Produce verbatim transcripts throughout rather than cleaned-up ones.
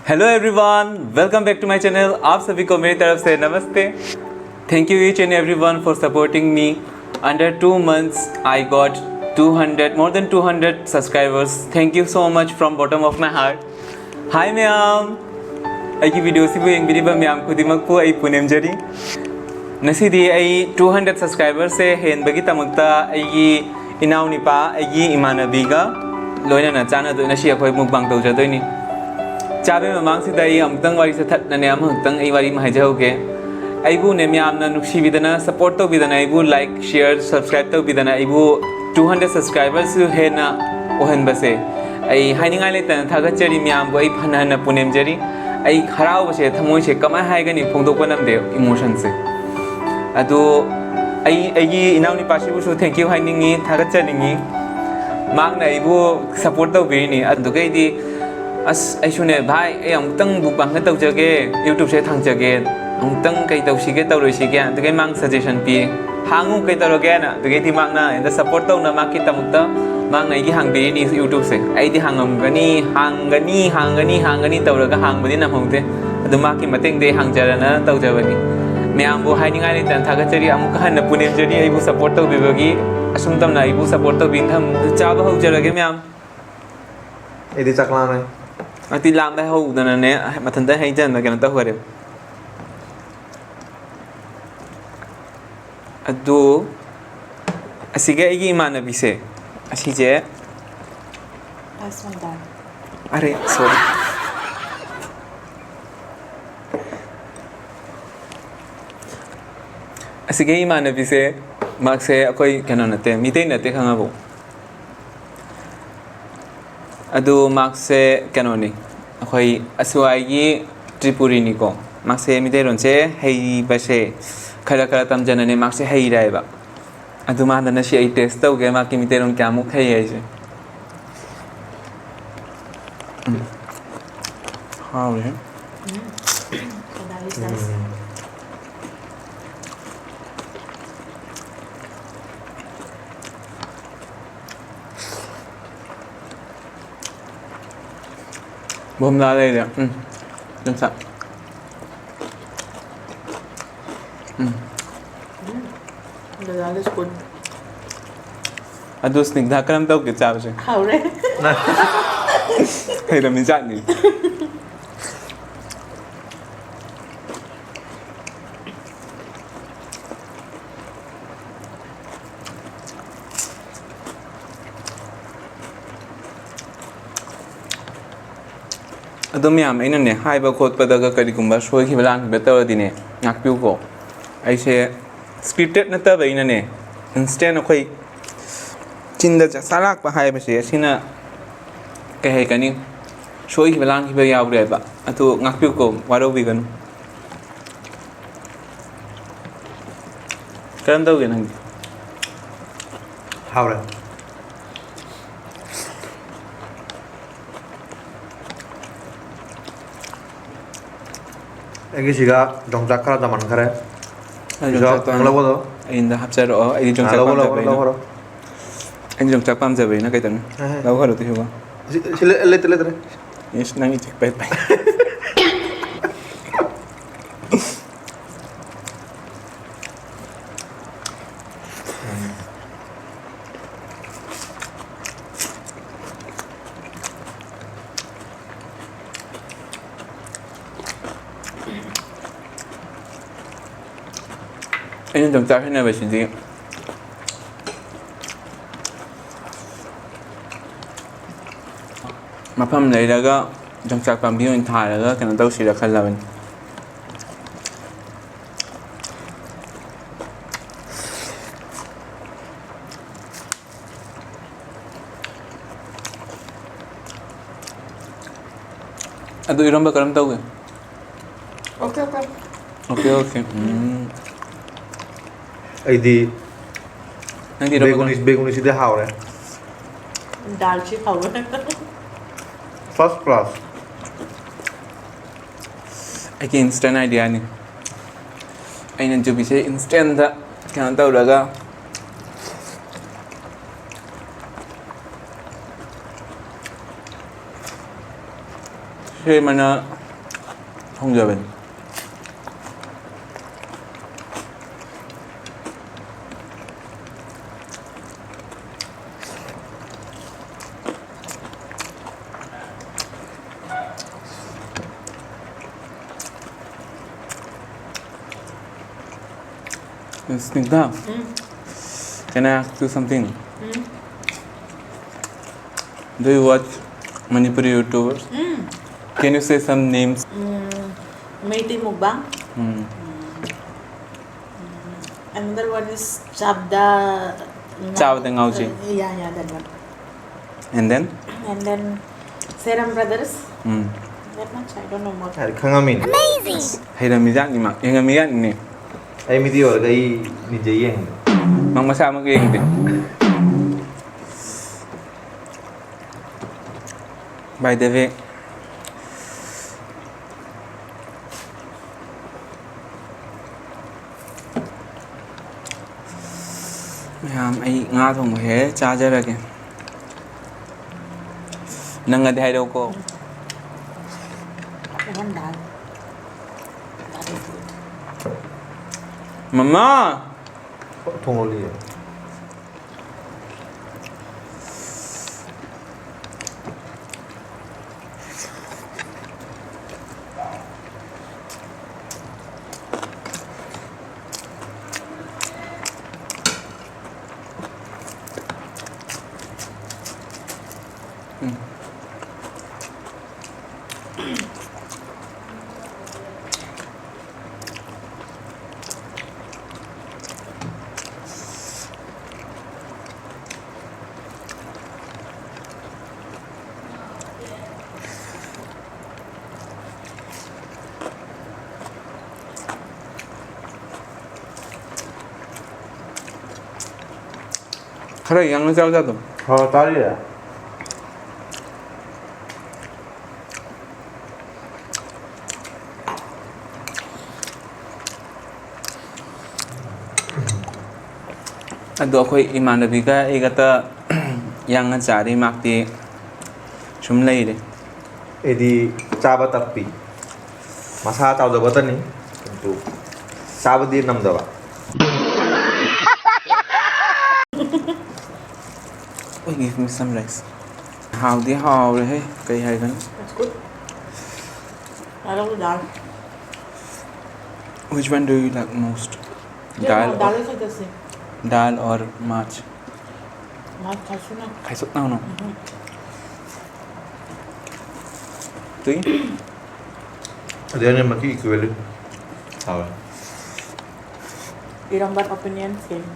Hello everyone, welcome back to my channel. आप सभी को मेरी तरफ से नमस्ते. Thank you each and everyone for supporting me. Under two months, I got two hundred, more than two hundred subscribers. Thank you so much from bottom of my heart. Hi ꯃꯌꯥꯝ, ꯑꯩꯒꯤ video ꯁꯤꯕꯨ ꯌꯦꯡꯕꯤꯔꯤꯕ ꯃꯌꯥꯝ ꯈꯨꯗꯤꯡꯃꯛꯄꯨ ꯑꯩ ꯄꯨꯅꯦꯝꯖꯔꯤ. ꯉꯁꯤꯗꯤ ꯑꯩ two hundred subscribers ꯁꯦ ꯍꯦꯟꯕꯒꯤꯗꯃꯛꯇ ꯑꯩꯒꯤ ꯏꯅꯥꯎꯅꯤꯄꯥ, ꯑꯩꯒꯤ ꯏꯃꯥꯟꯅꯕꯤꯒ ꯂꯣꯏꯅꯅ ꯆꯥꯟꯅꯗꯨꯅ ꯉꯁꯤ ꯑꯩꯈꯣꯏ mukbang ꯇꯧꯖꯗꯣꯏꯅꯤ. ꯆꯥꯕꯒꯤ ꯃꯃꯥꯡꯁꯤꯗ ꯑꯩ ꯑꯃꯨꯛꯇꯪ ꯋꯥꯔꯤꯁꯦ ꯊꯠꯅꯅꯦ, ꯑꯃꯈꯛꯇꯪ ꯑꯩ ꯋꯥꯔꯤ ꯑꯃ ꯍꯥꯏꯖꯍꯧꯒꯦ. ꯑꯩꯕꯨꯅꯦ ꯃꯌꯥꯝꯅ ꯅꯨꯡꯁꯤꯕꯤꯗꯅ, support ꯇꯧꯕꯤꯗꯅ, ꯑꯩꯕꯨ like, share, subscribe ꯇꯧꯕꯤꯗꯅ, ꯑꯩꯕꯨ two hundred subscribers ꯁꯨ ꯍꯦꯟꯅ ꯑꯣꯏꯍꯟꯕꯁꯦ ꯑꯩ ꯍꯥꯏꯅꯤꯡꯉꯥꯏ ꯂꯩꯇꯅ ꯊꯥꯒꯠꯆꯔꯤ. ꯃꯌꯥꯝꯕꯨ ꯑꯩ ꯐꯅ ꯍꯟꯅ ꯄꯨꯅꯦꯝꯖꯔꯤ. ꯑꯩ ꯍꯔꯥꯎꯕꯁꯦ, ꯊꯃꯣꯏꯁꯦ ꯀꯃꯥꯏꯅ ꯍꯥꯏꯒꯅꯤ, ꯐꯣꯡꯗꯣꯛꯄ ꯉꯝꯗꯦ emotion ꯁꯦ. ꯑꯗꯣ ꯑꯩ, ꯑꯩꯒꯤ ꯏꯅꯥꯎꯅꯨꯄꯥꯁꯤꯕꯨꯁꯨ thank you ꯍꯥꯏꯅꯤꯡꯉꯤ, ꯊꯥꯒꯠꯆꯅꯤꯡꯉꯤ. ꯃꯍꯥꯛꯅ ꯑꯩꯕꯨ support ꯇꯧꯕꯤꯔꯤꯅꯤ꯫ ꯑꯗꯨꯒꯩꯗꯤ ꯑꯁ, ꯑꯩꯁꯨꯅꯦ ꯚꯥꯏ, ꯑꯩ ꯑꯃꯨꯛꯇꯪ mukbang ꯇꯧꯖꯒꯦ, YouTube ꯁꯦ ꯊꯥꯡꯖꯒꯦ, ꯑꯃꯨꯛꯇꯪ ꯀꯩ ꯇꯧꯁꯤꯒꯦ ꯇꯧꯔꯣꯏꯁꯤꯒꯦ, ꯑꯗꯨꯒꯤ ꯃꯥꯡ suggestion ꯄꯤ, ꯍꯥꯡꯉꯨ ꯀꯩ ꯇꯧꯔꯒꯦꯅ꯫ ꯑꯗꯨꯒꯩꯗꯤ ꯃꯥꯛꯅ ꯑꯩꯉꯣꯟꯗ support ꯇꯧꯅ, ꯃꯥꯛꯀꯤꯗꯃꯛꯇ ꯃꯥꯛꯅ ꯑꯩꯒꯤ ꯍꯥꯡꯕꯤꯔꯤꯅꯤ YouTube ꯁꯦ꯫ ꯑꯩꯗꯤ ꯍꯥꯡꯉꯝꯒꯅꯤ, ꯍꯥꯡꯒꯅꯤ, ꯍꯥꯡꯒꯅꯤ, ꯍꯥꯡꯒꯅꯤ ꯇꯧꯔꯒ ꯍꯥꯡꯕꯗꯤ ꯅꯪꯍꯧꯗꯦ꯫ ꯑꯗꯨ ꯃꯥꯛꯀꯤ ꯃꯇꯦꯡꯗꯤ ꯑꯩ ꯍꯥꯡꯖꯔꯅ ꯇꯧꯖꯕꯅꯤ꯫ ꯃꯌꯥꯝꯕꯨ ꯍꯥꯏꯅꯤꯡꯉꯥꯏ ꯂꯩꯇꯅ ꯊꯥꯒꯠꯆꯔꯤ꯫ ꯑꯃꯨꯛꯀ ꯍꯟꯅ ꯄꯨꯅꯦꯝꯖꯔꯤ ꯑꯩꯕꯨ support ꯇꯧꯕꯤꯕꯒꯤ꯫ ꯑꯁꯨꯝ ꯇꯝꯅ ꯑꯩꯕꯨ support ꯇꯧꯕꯤ꯫ ꯊꯝ-, ꯆꯥꯕ ꯍꯧꯖꯔꯒꯦ ꯃꯌꯥꯝ꯫ ꯑꯩꯗꯤ ꯆꯥꯛ ꯂꯥꯝꯃꯦ꯫ ꯑꯗꯨꯗꯤ ꯂꯥꯝꯕ ꯍꯧꯗꯅꯅꯦ, ꯃꯊꯟꯇ ꯍꯩꯖꯟꯕ ꯀꯩꯅꯣ ꯇꯧꯈꯔꯦ꯫ ꯑꯗꯨ ꯑꯁꯤꯒ ꯑꯩꯒꯤ ꯏꯃꯥꯟꯅꯕꯤꯁꯦ, ꯑꯁꯤꯁꯦ, ꯑꯔꯦ, sorry. ꯑꯁꯤꯒꯤ ꯏꯃꯥꯟꯅꯕꯤꯁꯦ, ꯃꯍꯥꯛꯁꯦ ꯑꯩꯈꯣꯏ ꯀꯩꯅꯣ ꯅꯠꯇꯦ, ꯃꯤꯇꯩ ꯅꯠꯇꯦ, ꯈꯪꯉꯕꯣ? ꯑꯗꯨ ꯃꯍꯥꯛꯁꯦ ꯀꯩꯅꯣꯅꯤ, ꯑꯩꯈꯣꯏ ꯑꯁꯨꯋꯥꯏꯒꯤ ꯇ꯭ꯔꯤꯄꯨꯔꯤꯅꯤꯀꯣ꯫ ꯃꯍꯥꯛꯁꯦ ꯃꯤꯇꯩꯂꯣꯟꯁꯦ ꯍꯩꯕꯁꯦ ꯈꯔ ꯈꯔ ꯇꯝꯖꯅꯅꯦ ꯃꯍꯥꯛꯁꯦ ꯍꯩꯔꯦ ꯍꯥꯏꯕ꯫ ꯑꯗꯨ ꯃꯥꯗꯅ ꯁꯤ ꯑꯩ test ꯇꯧꯒꯦ, ꯃꯍꯥꯛꯀꯤ ꯃꯤꯇꯩꯂꯣꯟ ꯀꯌꯥꯃꯨꯛ ꯍꯩ ꯍꯥꯏꯁꯦ꯫ ꯎꯝ꯫ ꯍꯥꯎꯔꯦ꯫ ꯎꯝ꯫ ꯀꯗꯥꯏ ꯆꯥꯁꯤ? ꯎꯝ꯫ ꯕꯣꯝꯂꯥ ꯂꯩꯔꯦ꯫ ꯎꯝ꯫ ꯌꯣꯡꯆꯥꯛ꯫ ꯎꯝ꯫ ꯗꯗꯥꯒꯤ ꯁ꯭ꯀꯨꯜ꯫ ꯑꯗꯨ ꯁ꯭ꯅꯤꯒꯙꯥ ꯀꯔꯝ ꯇꯧꯒꯦ ꯆꯥꯕꯁꯦ? ꯍꯥꯎꯔꯦ꯫ ꯍꯩꯔꯝꯃꯤ ꯖꯥꯠꯅꯤ꯫ ꯑꯗꯣ ꯃꯌꯥꯝ, ꯑꯩꯅꯅꯦ, ꯍꯥꯏꯕ ꯈꯣꯠꯄꯗꯒ ꯀꯔꯤꯒꯨꯝꯕ ꯁꯣꯏꯈꯤꯕ ꯂꯥꯟꯈꯤꯕ ꯇꯧꯔꯗꯤꯅꯦ, ꯉꯥꯛꯄꯤꯌꯨꯀꯣ꯫ ꯑꯩꯁꯦ scripted ꯅꯠꯇꯕꯅꯤꯅꯅꯦ, instant ꯑꯩꯈꯣꯏ ꯆꯤꯟꯗ ꯆꯥꯛꯆꯥ ꯂꯥꯛꯄ ꯍꯥꯏꯕꯁꯦ, ꯑꯁꯤꯅ ꯀꯩ ꯍꯥꯏꯒꯅꯤ, ꯁꯣꯏꯈꯤꯕ ꯂꯥꯟꯈꯤꯕ ꯌꯥꯎꯔꯦꯕ꯫ ꯑꯗꯨ ꯉꯥꯛꯄꯤꯌꯨꯀꯣ, ꯋꯥꯔꯧꯕꯤꯒꯅꯨ꯫ ꯀꯔꯝ ꯇꯧꯒꯦ ꯅꯪꯗꯤ? ꯍꯥꯎꯔꯦ꯫ ꯑꯩꯒꯤꯁꯤꯒ ꯌꯣꯡꯆꯥꯛ ꯈꯔ ꯇꯝꯍꯟꯈꯔꯦ꯫ ꯑꯩ ꯁꯤꯁꯨ ꯌꯣꯡꯆꯥꯛꯇꯣ ꯅꯪ ꯂꯧꯒꯗꯧ꯫ ꯑꯩꯉꯣꯟꯗ ꯍꯥꯞꯆꯔꯛꯑꯣ꯫ ꯑꯩꯗꯤ ꯑꯥ, ꯌꯣꯡꯆꯥꯛ ꯂꯧꯈꯔꯣ, ꯂꯧꯈꯔꯣ, ꯄꯥꯝꯖꯕꯅꯤꯅ꯫ ꯂꯧꯈꯔꯣ꯫ ꯑꯩꯗꯤ ꯌꯣꯡꯆꯥꯛ ꯄꯥꯝꯖꯕꯅꯤꯅ ꯀꯩꯗꯧꯅꯤ? ꯍꯦ, ꯍꯦ꯫ ꯂꯧꯈꯔꯣ ꯇꯨ ꯁꯤꯕꯣ꯫ ꯁꯤ, ꯁꯤ ꯂꯩ-, ꯂꯩꯇ꯭ꯔꯦ, ꯂꯩꯇ꯭ꯔꯦ꯫ ꯏꯁ, ꯅꯪꯒꯤ ꯆꯤꯛꯄꯩ ꯄꯩ꯫ ꯑꯩꯅ ꯌꯣꯡꯆꯥꯛ ꯍꯩꯅꯕꯁꯤꯗꯤ ꯃꯐꯝ ꯂꯩꯔꯒ ꯌꯣꯡꯆꯥꯛ ꯄꯥꯝꯕꯤ ꯑꯣꯏꯅ ꯊꯥꯔꯒ ꯀꯩꯅꯣ ꯇꯧꯁꯤꯔ ꯈꯜꯂꯕꯅꯤ꯫ ꯑꯗꯨ ꯏꯔꯣꯝꯕ ꯀꯔꯝ ꯇꯧꯒꯦ? Okay, okay꯫ Okay, okay꯫ ꯎꯝ꯫ ꯑꯩꯗꯤ ꯅꯪꯗꯤ ꯏꯔꯣꯝꯕ ꯕꯦꯒꯨꯅꯤ, ꯀꯔꯝ-, ꯕꯦꯒꯨꯅꯤꯁꯤꯗꯤ ꯍꯥꯎꯔꯦ꯫ ꯗꯥꯜꯁꯤ ꯍꯥꯎꯔꯦ꯫ First class꯫ ꯑꯩꯒꯤ instant ideaꯅꯤ꯫ ꯑꯩꯅ ꯌꯨꯕꯤꯁꯦ instantꯇ ꯀꯩꯅꯣ ꯇꯧꯔꯒ, ꯏꯆꯦ ꯑꯃꯅ ꯊꯣꯡꯖꯕꯅꯤ꯫ Snigdha, Mm. Can I ask you something? Mm. Do you watch Manipuri YouTubers? Mm. Can you say some names? Mm. Meitei Mukbang. Hmm. Another one is Chabda. Chabda Ngaoji. Uh, yeah, yeah, that one. And then? And then Seram Brothers. Hmm. That much, I don't know more. ꯌꯥꯔꯦ, ꯈꯪꯉꯝꯃꯤꯅꯦ꯫ ꯍꯩꯔꯝꯃꯤꯖꯥꯠꯅꯤ ꯃꯥ, ꯌꯦꯡꯉꯝꯃꯤꯖꯥꯠꯅꯤꯅꯦ꯫ ꯑꯩ ꯃꯤꯗꯤ ꯑꯣꯏꯔꯒ ꯑꯩ ꯅꯤꯟꯖꯩ ꯌꯦꯡꯉꯦ꯫ ꯃꯥ ꯃꯁꯥꯃꯛ ꯌꯦꯡꯗꯦ꯫ By the way, ꯃꯌꯥꯝ, ꯑꯩ ꯉꯥ ꯊꯣꯡꯕ ꯍꯦꯛ ꯆꯥꯖꯔꯒꯦ꯫ ꯅꯪꯒꯗꯤ ꯍꯥꯏꯔꯛꯎꯀꯣ꯫ Even dal. That is good. ꯃꯃꯥ! ꯊꯣꯡꯍꯜꯂꯤꯌꯦ꯫ ꯈꯔ ꯌꯥꯡꯅ ꯆꯥꯎ ꯆꯥꯗꯣ꯫ ꯍꯣꯏ, ꯇꯥꯔꯤꯌꯦ꯫ ꯑꯗꯣ ꯑꯩꯈꯣꯏ ꯏꯃꯥꯟꯅꯕꯤꯒ ꯑꯩꯒꯇ ꯌꯥꯡꯅ ꯆꯥꯔꯤ, ꯃꯥꯛꯇꯤ ꯁꯨꯝ ꯂꯩꯔꯦ꯫ ꯑꯩꯗꯤ ꯆꯥꯕ ꯇꯞꯄꯤ꯫ ꯃꯁꯥ ꯆꯥꯎꯖꯕꯇꯅꯤ, ꯀꯤꯟꯇꯨ ꯆꯥꯕꯗꯤ ꯅꯝꯗꯕ꯫ Oh, give me some rice. ꯍꯥꯎꯗꯤ ꯍꯥꯎꯔꯦꯍꯦ, ꯀꯩ ꯍꯥꯏꯒꯅꯤ? That's good. I love the dal. Which one do you like most? Yeah, dal no, दाल और, ही खाते हैं। दाल और माछ। माछ खाते हैं ना। खाते हैं ना। हम्म। तुम? ꯑꯗꯨ ꯑꯅꯤꯃꯛꯀꯤ equally ꯍꯥꯎꯋꯦ꯫ ꯏꯔꯝꯕ opinion same.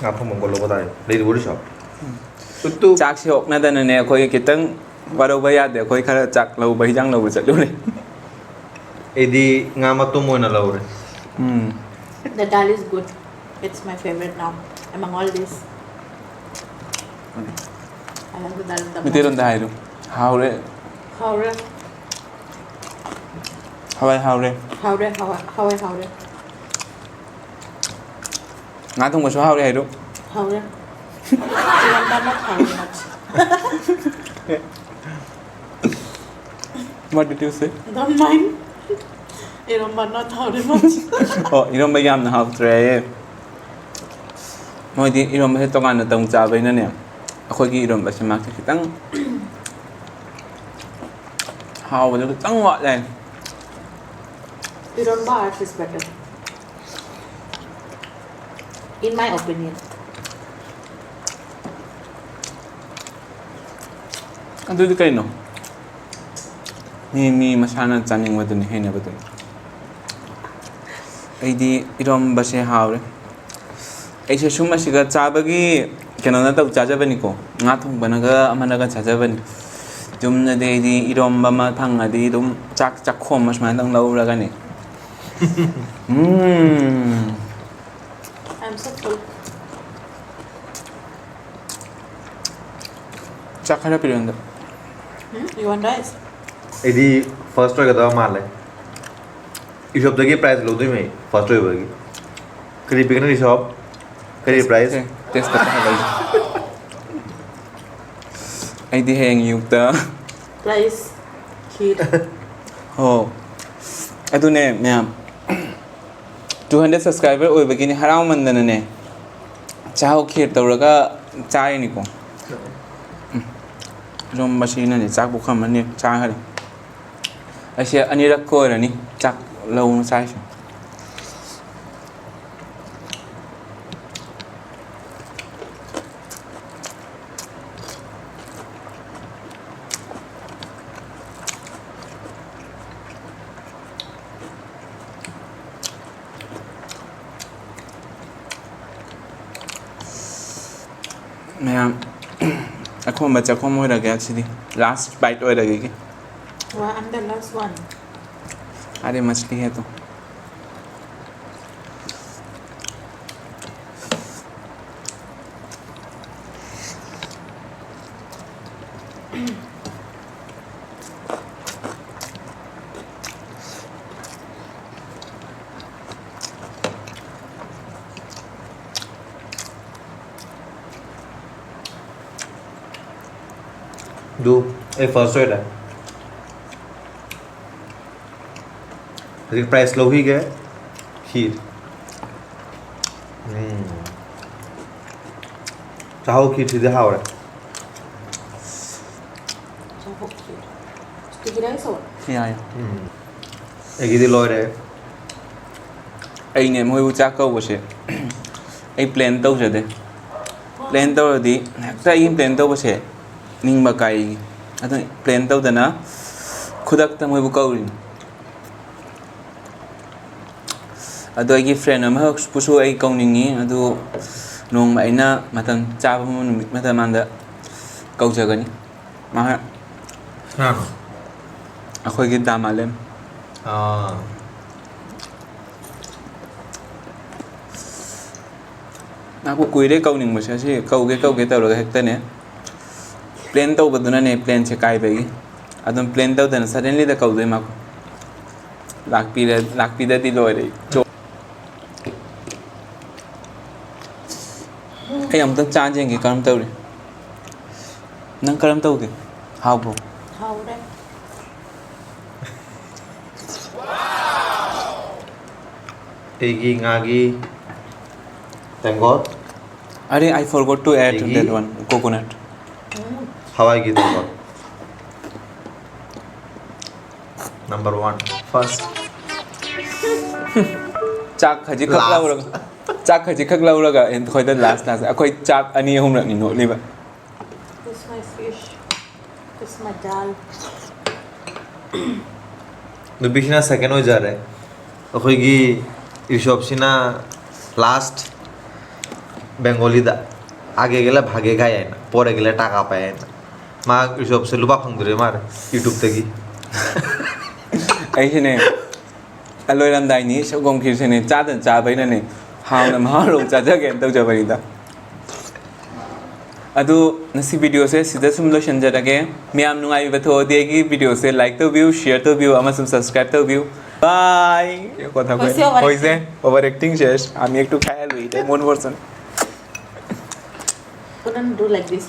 ꯉꯥ ꯐꯪꯐꯝ ꯀꯣꯜꯂꯛꯄ ꯇꯥꯔꯦ꯫ ꯂꯩꯗꯨꯕꯨ ꯔꯤꯁꯣ? ꯎꯝ꯫ ꯎꯠꯇꯨ꯫ ꯆꯥꯛꯁꯦ ꯑꯣꯛꯅꯗꯅꯅꯦ, ꯑꯩꯈꯣꯏ ꯈꯤꯇꯪ ꯋꯥꯔꯧꯕ ꯌꯥꯗꯦ, ꯑꯩꯈꯣꯏ ꯈꯔ ꯆꯥꯛ ꯂꯧꯕ, ꯍꯤꯟꯖꯥꯡ ꯂꯧꯕ ꯆꯠꯂꯨꯔꯦ꯫ ꯑꯩꯗꯤ ꯉꯥ ꯃꯇꯨꯝ ꯑꯣꯏꯅ ꯂꯧꯔꯦ꯫ ꯎꯝ꯫ The dal is good. It's my favorite now among all this. I love the dal. ꯃꯩꯇꯩꯂꯣꯟꯗ ꯍꯥꯏꯔꯣ꯫ ꯍꯥꯎꯔꯦ꯫ ꯍꯥꯎꯔꯦ꯫ ꯍꯋꯥꯏ ꯍꯥꯎꯔꯦ꯫ ꯍꯥꯎꯔꯦ, ꯍꯋꯥꯏ, ꯍꯋꯥꯏ ꯍꯥꯎꯔꯦ꯫ ꯉꯥ ꯊꯣꯡꯕꯁꯨ ꯍꯥꯎꯔꯦ ꯍꯥꯏꯔꯣ꯫ ꯍꯥꯎꯔꯦ꯫ ꯏꯔꯣꯝꯕꯅ ꯍꯥꯎꯔꯦ ꯃꯥꯁꯦ꯫ What did you say? Don't mind. ꯏꯔꯣꯝꯕꯅ ꯍꯥꯎꯔꯦ ꯃꯥꯁꯦ꯫ ꯑꯣ, ꯏꯔꯣꯝꯕ ꯌꯥꯝꯅ ꯍꯥꯎꯇ꯭ꯔꯦ ꯍꯥꯏꯌꯦ꯫ ꯃꯣꯏꯗꯤ ꯏꯔꯣꯝꯕꯁꯦ ꯇꯣꯉꯥꯟꯅ ꯇꯧ ꯆꯥꯕꯅꯤꯅꯅꯦ, ꯑꯩꯈꯣꯏꯒꯤ ꯏꯔꯣꯝꯕꯁꯦ ꯃꯥꯁꯦ ꯈꯤꯇꯪ ꯍꯥꯎꯕꯗꯣ ꯈꯤꯇꯪ ꯋꯥꯠꯂꯦ꯫ ꯏꯔꯣꯝꯕ ours is better. In my opinion. ꯑꯗꯨꯗꯤ ꯀꯩꯅꯣ? ꯃꯤ, ꯃꯤ ꯃꯁꯥꯅ ꯆꯥꯅꯤꯡꯕꯗꯨꯅꯤ, ꯍꯩꯅꯕꯗꯨꯅꯤ꯫ ꯑꯩꯗꯤ ꯏꯔꯣꯝꯕꯁꯦ ꯍꯥꯎꯔꯦ꯫ ꯑꯩꯁꯦ ꯁꯨꯝ ꯑꯁꯤꯒ ꯆꯥꯕꯒꯤ ꯀꯩꯅꯣ ꯅꯠꯇꯕ ꯆꯥꯖꯕꯅꯤꯀꯣ꯫ ꯉꯥ ꯊꯣꯡꯕꯅꯒ ꯑꯃꯅꯒ ꯆꯥꯖꯕꯅꯤ꯫ ꯌꯨꯝꯗꯗꯤ ꯑꯩꯗꯤ ꯏꯔꯣꯝꯕ ꯑꯃ ꯐꯪꯉꯗꯤ ꯑꯗꯨꯝ ꯆꯥꯛ ꯆꯥꯛꯈꯣꯝ ꯑꯃ ꯁꯨꯃꯥꯏꯅ ꯑꯗꯨꯝ ꯂꯧꯔꯒꯅꯤ꯫ ꯎꯝ꯫ I'm so full. ꯆꯥꯛ ꯈꯔ ꯄꯤꯔꯛꯑꯣ ꯑꯝꯇ꯫ You want rice? ꯑꯩꯗꯤ ꯐꯥꯔꯁ ꯑꯣꯏꯒꯗꯕ ꯃꯥꯜꯂꯦ꯫ ꯏꯁꯣꯞꯇꯒꯤ ꯄ꯭ꯔꯥꯏꯖ ꯂꯧꯗꯣꯏꯅꯦ ꯐꯥꯔꯁ ꯑꯣꯏꯕꯒꯤ꯫ ꯀꯔꯤ ꯄꯤꯒꯅꯤ ꯏꯁꯣꯞ? ꯀꯔꯤ ꯄ꯭ꯔꯥꯏꯖ? ꯁꯦ, ꯇꯦꯁ ꯇꯧꯕ ꯍꯧꯔꯛꯑꯒꯦ꯫ ꯑꯩꯗꯤ ꯍꯌꯦꯡ ꯑꯌꯨꯛꯇ Rice, ꯈꯤꯔ꯫ ꯍꯣ, ꯑꯗꯨꯅꯦ ꯃꯌꯥꯝ, ꯇꯨ ꯍꯟꯗ꯭ꯔꯦꯠ ꯁꯕꯁꯀ꯭ꯔꯥꯏꯕꯔ ꯑꯣꯏꯕꯒꯤꯅꯦ, ꯍꯔꯥꯎꯃꯟꯗꯅꯅꯦ ꯆꯥꯍꯧ ꯈꯤꯔ ꯇꯧꯔꯒ ꯆꯥꯔꯤꯅꯤꯀꯣ꯫ ꯎꯝ, ꯏꯔꯣꯝꯕꯁꯤꯅꯅꯦ ꯆꯥꯛ ꯄꯨꯈꯝ ꯑꯅꯤ ꯆꯥꯈ꯭ꯔꯦ꯫ ꯑꯩꯁꯦ ꯑꯅꯤꯔꯛꯀ ꯑꯣꯏꯔꯅꯤ ꯆꯥꯛ ꯂꯧꯅ ꯆꯥꯏꯁꯦ꯫ ꯃꯌꯥꯝ, ꯑꯈꯣꯝꯕ ꯆꯥꯛꯈꯣꯝ ꯑꯣꯏꯔꯒꯦ ꯁꯤꯗꯤ꯫ Last bite ꯑꯣꯏꯔꯒꯦ꯫ Wow, I'm the last one. अरे मछली है तो। ꯑꯗꯨ ꯑꯩ ꯐꯥꯔꯁ ꯑꯣꯏꯔꯦ꯫ ꯍꯧꯖꯤꯛ ꯄ꯭ꯔꯥꯏꯖ ꯂꯧꯈꯤꯒꯦ꯫ ꯈꯤꯔ꯫ ꯎꯝ꯫ ꯆꯥꯍꯧ ꯈꯤꯔꯁꯤꯗꯤ ꯍꯥꯎꯔꯦ꯫ ꯆꯥꯍꯧ ꯈꯤꯔ꯫ Sticky rice or? ꯌꯥꯏ꯫ ꯎꯝ꯫ ꯑꯩꯒꯤꯗꯤ ꯂꯣꯏꯔꯦ꯫ ꯑꯩꯅꯦ ꯃꯣꯏꯕꯨ ꯆꯥꯛ ꯀꯧꯕꯁꯦ ꯑꯩ ꯄ꯭ꯂꯦꯟ ꯇꯧꯖꯗꯦ꯫ ꯄ꯭ꯂꯦꯟ ꯇꯧꯔꯗꯤ ꯍꯦꯛꯇ ꯑꯩꯒꯤ ꯄ꯭ꯂꯦꯟ ꯇꯧꯕꯁꯦ ꯅꯤꯡꯕ ꯀꯥꯏ꯫ ꯑꯗꯨ ꯄ꯭ꯂꯦꯟ ꯇꯧꯗꯅ ꯈꯨꯗꯛꯇ ꯃꯣꯏꯕꯨ ꯀꯧꯔꯤꯅꯤ꯫ ꯑꯗꯣ ꯑꯩꯒꯤ ꯐ꯭ꯔꯦꯟ ꯑꯃꯈꯛꯄꯨꯁꯨ ꯑꯩ ꯀꯧꯅꯤꯡꯉꯤ꯫ ꯑꯗꯨ ꯅꯣꯡꯃ ꯑꯩꯅ ꯃꯇꯝ ꯆꯥꯕ ꯅꯨꯃꯤꯠ ꯑꯃꯗ ꯃꯥꯗ ꯀꯧꯖꯒꯅꯤ꯫ ꯃꯍꯥꯛ ꯀꯅꯥꯅꯣ? ꯑꯩꯈꯣꯏꯒꯤ ꯗꯥ ꯃꯥꯂꯦꯝ꯫ ꯑꯥ꯫ ꯃꯍꯥꯛꯄꯨ ꯀꯨꯏꯔꯦ ꯀꯧꯅꯤꯡꯕꯁꯦ꯫ ꯑꯁꯤ ꯀꯧꯒꯦ ꯀꯧꯒꯦ ꯇꯧꯔꯒ ꯍꯦꯛꯇꯅꯦ ꯄ꯭ꯂꯦꯟ ꯇꯧꯕꯗꯨꯅꯅꯦ ꯄ꯭ꯂꯦꯟꯁꯦ ꯀꯥꯏꯕꯒꯤ꯫ ꯑꯗꯨꯝ ꯄ꯭ꯂꯦꯟ ꯇꯧꯗꯅ ꯁꯗꯟꯂꯤꯗ ꯀꯧꯗꯣꯏ ꯃꯥꯀꯣ꯫ ꯂꯥꯛꯄꯤꯔ ꯂꯥꯛꯄꯤꯗꯗꯤ ꯂꯣꯏꯔꯦ꯫ ꯆꯣ-, ꯑꯩ ꯑꯃꯨꯛꯇꯪ ꯆꯥ ꯌꯦꯡꯒꯦ ꯀꯔꯝ ꯇꯧꯔꯤ꯫ ꯅꯪ ꯀꯔꯝ ꯇꯧꯒꯦ? ꯍꯥꯎꯕ꯭ꯔꯣ? ꯍꯥꯎꯔꯦ꯫ ꯑꯩꯒꯤ ꯉꯥꯒꯤ ꯇꯦꯡꯀꯣꯠ꯫ ꯑꯔꯦ, I forgot to add ꯑꯩꯒꯤ that one, coconut. ꯍꯋꯥꯏꯒꯤ ꯇꯦꯡꯀꯣꯠ꯫ Number one, first. ꯆꯥꯛ ꯈꯖꯤꯛꯈꯛ Last. ꯂꯧꯔꯒ ꯆꯥꯛ ꯈꯖꯤꯛꯈꯛ ꯂꯧꯔꯒ ꯑꯩꯈꯣꯏꯗ ꯂꯥꯁ ꯂꯥꯁ ꯑꯩꯈꯣꯏ ꯆꯥꯛ ꯑꯅꯤ ꯑꯍꯨꯝꯂꯛꯅꯤ ꯅꯣꯠꯂꯤꯕ꯫ This my fish. This my dal. ꯅꯨꯄꯤꯁꯤꯅ ꯁꯦꯀꯦꯟ ꯑꯣꯏꯖꯔꯦ꯫ ꯑꯩꯈꯣꯏꯒꯤ ꯏꯁꯣꯞꯁꯤꯅ ꯂꯥꯁ꯫ ꯕꯦꯡꯒꯣꯂꯤꯗ "ꯑꯒꯦꯒꯦꯂ ꯚꯥꯒꯦꯒꯥꯏ" ꯍꯥꯏꯅ, "ꯄꯣꯔꯦꯒꯦꯂ ꯇꯥꯀꯥ ꯄꯥꯏ" ꯍꯥꯏꯅ꯫ ꯃꯥ ꯏꯁꯣꯞꯁꯦ ꯂꯨꯄꯥ ꯐꯪꯗꯣꯔꯦ ꯃꯥꯜꯂꯦ ꯌꯨꯇ꯭ꯌꯨꯕꯇꯒꯤ꯫ ꯑꯩꯁꯤꯅꯦ, ꯂꯣꯏꯔꯝꯗꯥꯏꯅꯤ ꯁꯪꯒꯣꯝ ꯈꯤꯔꯁꯤꯅꯦ ꯆꯥꯗꯅ ꯆꯥꯕꯩꯅꯅꯦ, ꯍꯥꯎꯅ ꯃꯍꯥꯎ ꯂꯧ ꯆꯥꯖꯒꯦꯅ ꯇꯧꯖꯕꯅꯤꯗ꯫ ꯑꯗꯨ ꯉꯁꯤ ꯚꯤꯗꯤꯑꯣꯁꯦ ꯁꯤꯗ ꯁꯨꯝ ꯂꯣꯏꯁꯤꯟꯖꯔꯒꯦ꯫ ꯃꯌꯥꯝ ꯅꯨꯡꯉꯥꯏꯕꯤꯕ ꯊꯣꯛꯑꯗꯤ ꯑꯩꯒꯤ ꯚꯤꯗꯤꯑꯣꯁꯦ ꯂꯥꯏꯛ ꯇꯧꯕꯤꯌꯨ, ꯁꯤꯌꯔ ꯇꯧꯕꯤꯌꯨ ꯑꯃꯁꯨꯡ ꯁꯕꯁꯀ꯭ꯔꯥꯏꯕ ꯇꯧꯕꯤꯌꯨ꯫ ꯕꯥꯏ꯫ হৈছে over acting. হৈছে, over acting শেষ। আমি একটু খাই লই, এটা মন পড়ছে না। Couldn't do like this.